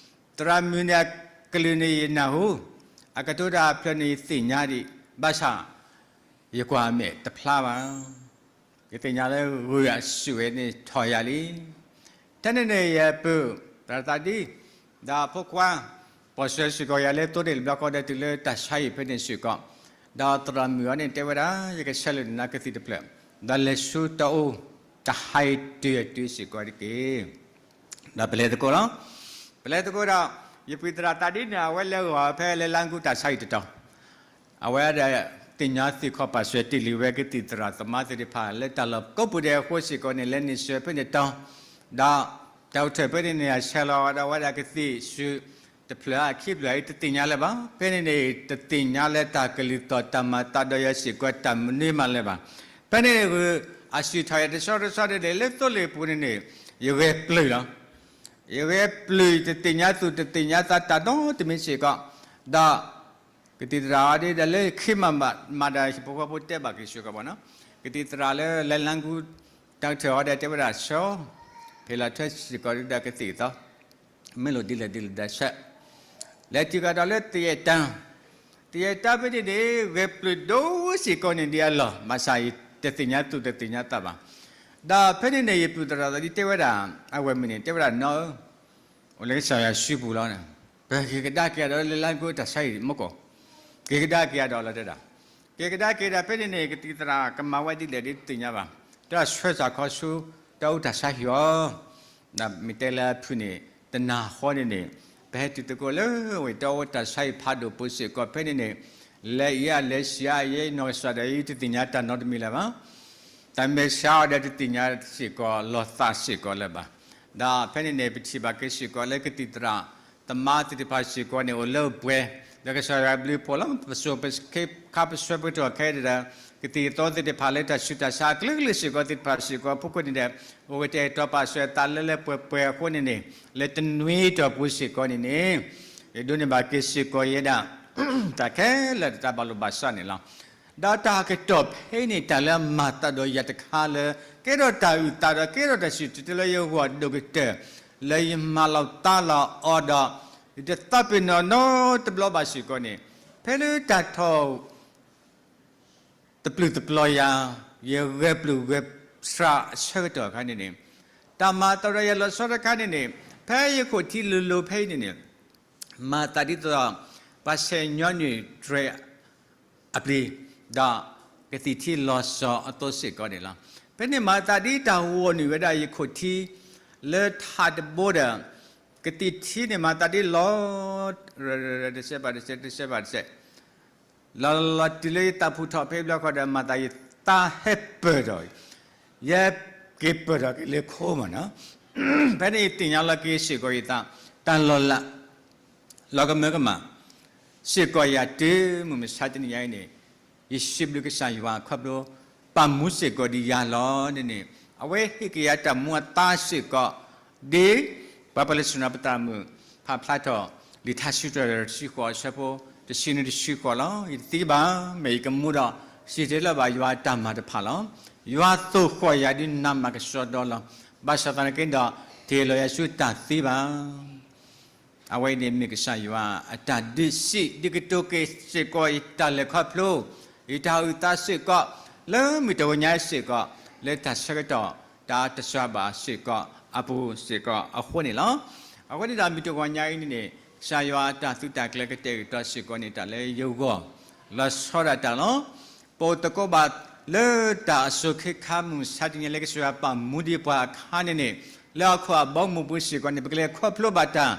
သရၣ်မုၣ်န့ၣ်အကလုၢ်န့ၣ်ယနၢ်ဟူ, အကတိၤတၢ်အဖျၢၣ်န့ၣ်ယသ့ၣ်ညါဒံး, ဘၣ်ဆၣ် ယကွၢ်အမဲာ်တဖျါဘၣ်. ယသ့ၣ်ညါလၢဂုၢ်အစုၣ်ဝဲန့ၣ်ထီၣ်ယၤလံ. ထဲန့ၣ်န့ၣ် ယပုၢ်သရၣ်သးဒံ ဒီးဖိခွါ ပိာ်စၢၤစ့ၢ်ကီးယၤလၢသိတ့ၢ်လံဘျီဃီဒီးတုၤလၢတၢ်ဆါဟံၣ်ဖဲန့ၣ်စ့ၢ်ကီး, ဒီးသရၣ်မုၣ်အံၤန့ၣ်တဲဝဲဒၣ် ယကဆဲးလၢနၤကသံၣ်တဖျၢၣ်, ဒီးလဲၤဆူတၢ်အိၣ်တဟါအံၤတုၤအတုၤစ့ၢ်ကီးတက့ၢ်. ဒီးပလဲၤသကိးလီၤ. ပလဲၤသကိးဒီး ယပုၢ်သရၣ်သးဒံန့ၣ် အဝဲလဲၤဂီၤဖဲလၢလါကူတၢ်ဆါဟံၣ်တတီၤ အဝဲဒၣ်သ့ၣ်ညါသ့ၣ်ခီၣ်ပာ်စၢၤတ့ၢ်လံဝဲကသံၣ်သရၣ်သမါသ့ၣ်တဖၣ် လၢတၢ်လီၢ်ကိးပူၤဒဲးအဃိစ့ၢ်ကီးန့ၣ် လဲၤန့ၢ်စၢၤဖဲန့ၣ်တီၤ, ဒီးတၢ်အိၣ်ထၢၣ်ဖဲန့ၣ်န့ၣ် အဆဲးလီၤဒီးဝဲဒၣ်ကသံၣ်စုတဖျၢၣ်ခံဖျၢၣ်အံၤတသ့ၣ်ညါလၢၤဘၣ်. ဖဲန့ၣ်န့ၣ် တသ့ၣ်ညါလၢတၢ်ကလုၢ်သီၣ်တၢ်မၤသးဒီးယၤစ့ၢ်ကီးတၢ်မနုၤမးလၢၤဘၣ်. ဖဲန့ၣ်ဂ့ၤ အစုၣ်ထီၣ်ယၤတဆီတဆီန့ၣ်န့ၣ် လၢသိလ့ၣ်ပူၤန့ၣ်န့ၣ် ယဂဲၤပျုၢ်လီၤ. ယဂဲၤပျုၢ်တသ့ၣ်ညါသူၣ်တသ့ၣ်ညါသးတၢ်နီတမံၤစ့ၢ်ကီး, ဒီး ကသံၣ်သရၣ်အံၤဒ်ဒီးလၢခံမၤမၤဒီးဟံၣ်ဖိဃီဖိတဲဘၣ်က့ၤစ့ၢ်ကီးဘၣ်နီၤ, ကသံၣ်သရၣ်လၢလဲၤလါကူ တၢ်အိၣ်ထၢၣ်အီၤဒီးတဲဝဲဒၣ်ဆၢ, ဖဲလီၤထွဲစ့ၢ်ကီးဒ်ဒီးကသံၣ်အသီ, မ့ၢ်လိၣ်ဒ်လဲၣ်ဒ်လဲၣ်ဒီးဆၢ, လဲၤတုၤကဒီးလၢသယဲၢ်တၢ်, သယဲၢ်တၢ်ဖဲန့ၣ်န့ၣ် ဂဲၤပျုၢ်ဒိၣ်စ့ၢ်ကီးန့ၣ်ဒ်အလီၢ်, ဘၣ်ဆၣ်အံၤတသ့ၣ်ညါသူၣ်တသ့ၣ်ညါသးဘၣ်. ဒီးဖဲန့ၣ်န့ၣ် ယပုၢ်သရၣ်သးဒံတဲဝဲဒၣ်, အဝဲၢ်မုၣ်န့ၣ် တဲဝဲဒၣ်နီၢ်ဧၢ အိၣ်လၢကစၢ်ယွၤစုပူၤလီၤန့ၣ်, ပက့ၤကဒါက့ၤအဒီးလၢလါကူတၢ်ဆါဟံၣ်မ့ၢ်ကီး, က့ၤကဒါက့ၤအဒီးလီၤတဲဒၣ်, က့ၤကဒါက့ၤဒီးဖဲန့ၣ်န့ၣ် ကသံၣ်သရၣ်ကမၤဝဲဒ်လဲၣ်ဒ်တသ့ၣ်ညါဘၣ်, တၢ်ဆှၢစ့ၢ်ကီးဆူ တၢ်အိၣ်တၢ်ဆါဟံၣ်အီၤ ဒီးမ့ၢ်တဲလၢအဖုၣ်န့ၣ် တနၤဃီန့ၣ်န့ၣ် ပဟဲတုၤသကိးလၢဝဲတၢ်အိၣ်တၢ်ဆါဟံၣ်ဖးဒိၣ်ပူၤစ့ၢ်ကီးဖဲန့ၣ်န့ၣ်, လဲၤအံၤအလဲၤဆံးအါအံၤ နီၢ်ကစၢ်ဒီးအံၤတသ့ၣ်ညါတၢ်နီတမံၤလၢၤဘၣ်. တၢ်မဲာ်ဆှးအီၤဒီးတသ့ၣ်ညါစ့ၢ်ကီးလီၤသးစ့ၢ်ကီးလၢၤဘၣ်. ဒီးဖဲန့ၣ်န့ၣ် ပထံၣ်ဘၣ်က့ၤစ့ၢ်ကီးလၢကသံၣ်သရၣ်သမါသ့ၣ်တဖၣ်စ့ၢ်ကီးန့ၣ် အိၣ်လၢပှဲၤ ဒီးကစၢ်ယွၤဘျုးဖှိၣ်လီၤ. ပစိၤပဆှံခါပဆှၢပတီၢ်ခဲအံၤဒီး ကသံၣ်အသီသ့ၣ်တဖၣ်လၢတၢ်ဆူးတၢ်ဆါအကလုာ်ကလုာ်စ့ၢ်ကီးသ့ၣ်တဖၣ်စ့ၢ်ကီး ဖုခိၣ်န့ၣ်ဒီး အိၣ်ကတဲာ်ကတီၤပာ်စၢၤအသးလၢလၢပှဲၤပှဲၤအဃိန့ၣ်န့ၣ်, လၢတနွံအတီၢ်ပူၤစ့ၢ်ကီးန့ၣ်န့ၣ် ယဒိးန့ၢ်ဘၣ်က့ၤစ့ၢ်ကီးယဲဒၣ် တၢ်ခဲလၢာ်တၢ်ဘၣ်လိာ်ဘၣ်စးန့ၣ်လီၤ. ဒီးတၢ်ကတီၢ်ဖဲအံၤန့ၣ် တၢ်လၢအမၤသးဒီးယၤတခါလၢ ကဲထီၣ်တၢ်အုၣ်သးဒီး ကဲထီၣ်တၢ်စံၣ်တဲၤတဲလၢယဂီၢ်ဒိၣ်ကတၢၢ် လၢယမၤလီၤသးလီၤအီၤဒီး ယတသးပ့ၤနီၣ်နီတဘျီဘၣ်စ့ၢ်ကီးန့ၣ်, ဖဲလၢတၢ်ထီၣ် တပျုာ်တပျီၤယၤ, ယဂဲၤပျုၢ်ဂဲၤဆှးအဆၢကတီၢ်အခါန့ၣ်န့ၣ်, တၢ်မၤသးဒီးယၤလီၤဆီတခါန့ၣ်န့ၣ်, ဖဲယခိၣ်ထံလုာ်လိၤဖဲအံၤန့ၣ်န့ၣ်, မၤသးဒ်သိး ပှၤဆဲးညီနုၢ်တြဲၤ အပျံၤ, ဒီးကသံၣ်ထံလီၤစီၤအသိစ့ၢ်ကီးန့ၣ်လီၤ. ဖဲန့ၣ်မၤသးဒ်တၢ်ဂီၢ်နုာ်ဝဲဒၣ်ယခိၣ်ထံ လၢထးတဘိဒီး ကသံၣ်ထံန့ၣ်မၤသးဒ်လီၤ တစဲးဘၣ်တစဲး တစဲးဘၣ်တစဲး လီၤလီၤတုၤလၢယသးဖူၣ်ထီၣ်ဖဲဘျီဃီဒီး မၤသးယသးဟဲပၢၢ်ထီၣ်, ယဲက့ၤပၢၢ်ထီၣ်က့ၤလၢခိမးနီၤ. ဖဲန့ၣ်ယသ့ၣ်ညါလီၤက့ၤစ့ၢ်ကီးယသး တၢ်လီၤလး လီၤကမၢကမၣ် စ့ၢ်ကီးယၤတုၤမုၢ်မဆါတနံၤညါအံၤန့ၣ် ယစံးဘျုးကစၢ်ယွၤခီဖျိ ပာ်မူစ့ၢ်ကီးဒံးယၤလီၤန့ၣ်န့ၣ် အဝဲဟ့ၣ်က့ၤယၤတၢ်မူအသါစ့ၢ်ကီး ဒ် ပှၤပလံးစနွၤပသရၣ်မုၣ် ဖးဖျါထီၣ် လံာ်ထါစံးထီၣ်တဆံဃိးအဆၢဖိ တဆံနွံတဆံဃိးလီၤ. ယတသံဘၣ်, မ့ၢ်ယကမူဒီး စံးတ့ၢ်လၢၤဘၣ်ယွၤအတၢ်မၤတဖၣ်လီၤ. ယွၤသိၣ်ဃီၣ်ယၤဒ်နးမးကစီဒီလီၤ. ဘၣ်ဆၣ်သနာ်က့ဒီး တဟ့ၣ်လီၤယၤဆူတၢ်သံဘၣ်. အဝဲအံၤန့ၣ်မ့ၢ်ကစၢ်ယွၤအတၢ်ဒုးစံး ဒုးကတိၤက့ၤစ့ၢ်ကီးယတၢ်လဲၤခီဖျိ ယတၢ်အုၣ်သးစ့ၢ်ကီး လၢမုၢ်တဂီၤညါအံၤစ့ၢ်ကီး လၢတၢ်ဆၢကတီၢ် တၢ်တစှၤဘၣ်စ့ၢ်ကီးအပူၤစ့ၢ်ကီးအဃိန့ၣ်လီၤ. အဃိန့ၣ်ဒီးမုၢ်တဂီၤညါအံၤန့ၣ်န့ၣ် ကစၢ်ယွၤအတၢ်သုးတၢ်ကျဲၤကတဲာ်ကတီၤစ့ၢ်ကီးန့ၣ် တၢ်လၢယဂီၢ် လီၤဆီဒၣ်တၢ်လီၤ. ပအိၣ်သကိးဘၣ်လၢတၢ်အစိၤခဲခါမုၢ်မဆါတနံၤလၢကစၢ်ယွၤပာ်မူဒံးပှၤအခါန့ၣ်န့ၣ် လၢဟီၣ်ခိၣ်အဘီအမုၢ်ပူၤစ့ၢ်ကီးန့ၣ် ပကလဲၤခီဖျိဘၣ်တၢ်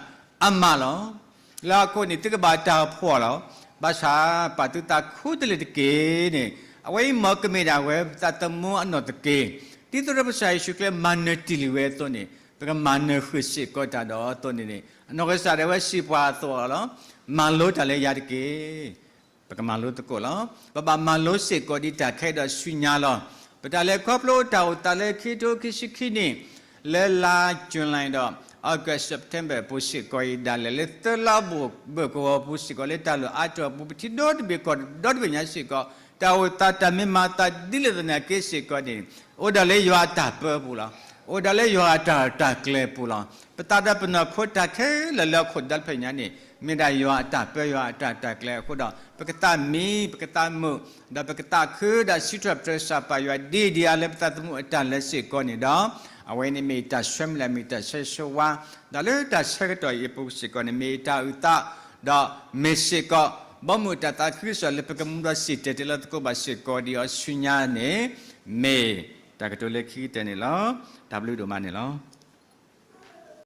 အါမးလီၤ. လၢဟီၣ်ခိၣ်န့ၣ် သုကဘၣ်တၢ်ဖှီၣ်လီၤ. ဘၣ်ဆၣ်ပာ်သုသးခူတလ့ၢ်တက့ၢ်န့ၣ် အဝဲအံၤမ်ကမ့ၢ်ဒၣ်ဝဲပသးသမူအနီၢ်တက့ၢ်. ဒ်သိးဒီးကစၢ်ယ့ၣ်ၡူးခရံာ်မၤနၢၤတ့ၢ်လံဝဲအသိးန့ၣ် ပကမၤနၢၤဃုာ်စ့ၢ်ကီးတၢ်ဒီးအသိးန့ၣ်န့ၣ် အနီၢ်ကစၢ်ဒၣ်ဝဲစံးပှၤအသိးလီၤ. မၤလိတၢ်လၢယၤတက့ၢ်. ပကမၤလိသကိးလီၤ. ပဘၣ်မၤလိစ့ၢ်ကီးဒံးတၢ်ခဲဒီးဆူညါလီၤ. ပတၢ်လဲၤခီဖျိတၢ်အိၣ်သးလၢခံကထိခံဆံခံနံၣ် လၢလါ July ဒီး August September ပူၤစ့ၢ်ကီးအံၤ ဒၣ်လဲာ်လၢသၢလါဘိၣ်ဘၢၣ်ကဝီၤပူၤစ့ၢ်ကီး လၢတၢ်လီၢ်အါတီၤအပူၤ ပထံၣ်ဒီတဘ့ၣ်ကီၢ်ဒီတဘ့ၣ်ညါစ့ၢ်ကီး တၢ်အိၣ်သးတၢ်မ့ၢ်မၤသးဒ်လဲၣ်သနာ်က့စ့ၢ်ကီးန့ၣ် အိၣ်ဒၣ်လၢယွၤအတၢ်ပၢပူၤလီၤ. အိၣ်ဒၣ်လၢယွၤအတၢ်တၢ်ကျဲၤပူၤလီၤ. ပသးဒီးပနီၢ်ခိတၢ်ခဲလၢာ်လၢဟီၣ်ခိၣ်ဒီဖျၢၣ်ညါန့ၣ် မ့ၢ်ဒၣ်ယွၤအတၢ်ပၢယွၤအတၢ်တၢ်ကျဲၤအဃိဒီး ပကသးမံ ပကသးမုာ် ဒီးပကသးခုဒီးစံးထီၣ်ပတြၢၤကစၢ်ပၢ်ယွၤဒ်ဒံးဧါ လၢပသးသမူအတၢ်လဲၤစ့ၢ်ကီးန့ၣ်ဒီး အဝဲန့ၣ်မ့ၢ်တၢ်ဆၢမုၢ်လၢ် မ့ၢ်တၢ်ဆၢဂ့ၤဆၢဝါ ဒီးလၢတၢ်ဆၢကတီၢ်အံၤအပူၤစ့ၢ်ကီးန့ၣ် မ့ၢ်တၢ်အုၣ်သး ဒီးမ့ၢ်စ့ၢ်ကီး ဘီမုၢ်တၢ်သးခုကစီၣ်လၢပကမူဒီးစံၣ်တဲၤတဲလီၤသကိးဘၣ်စ့ၢ်ကီးဒံးအီၤဆူညါန့ၣ် မ့ၢ်တၢ်ကတိၤလၢခံကတၢၢ်န့ၣ်လီၤ. တၢ်ဘျုးဒိၣ်မးန့ၣ်လီၤ.